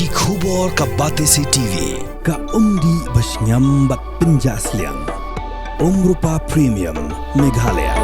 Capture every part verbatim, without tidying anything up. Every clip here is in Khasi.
Ki khubor ka Batesi T V, ka umdih ba shngiam bad pynjah sliang. Umrupa Premium, Meghalaya.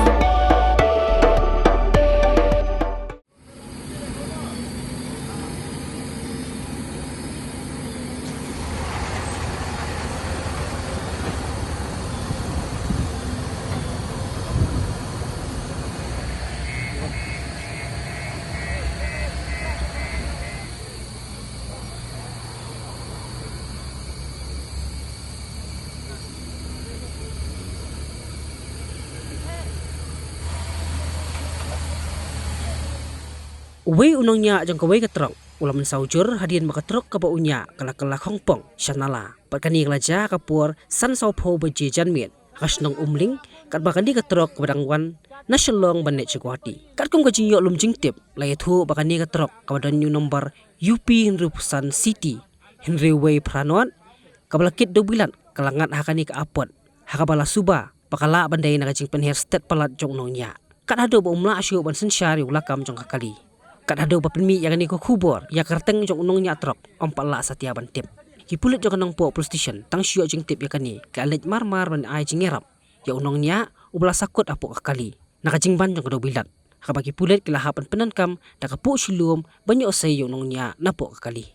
Uwei u nongñiah jong kawei ka trok u la mynsaw jur hadien ba ka trok kaba u ñiah ka la kylla khongpong sha nala. Bad kane ka la jia ha ka por san sawphew baje janmiet ha ka shnong Umling, katba kane ka trok kaba dang wan na Shillong ban leit sha Guwahati. Katkum ka jingïoh lum jingtip, la ïathuh ba kane ka trok kaba don ïa u nombar U P hynriewphew san C T hynriewwei phra nod, kaba la kit dewbilat, ka la ngat ha kane ka apot, ha kaba la suba ba ka lah ban dei na ka jingpynher stet palat jong u nongñiah. Kat haduh ba um lah shuh ban synshar ïa u lakam jong ka kali. Kat haduh ba pynmih ïa kane ka khubor ïa ka kyrteng jong u nongñiah trok, ym pat lah satia ban tip. Ki pulit jong ka Nongpoh Police Station tang shu ïoh jingtip ïa kane, ki la leit marmar ban ai jingïarap ïa u nongñiah uba la sakut hapoh ka kali na ka jingban jong ka dewbilat, ha kaba ki pulit ki la hap ban pyndonkam da ka puh shilum ban ïoh sei ïa u nongñiah napoh ka kali.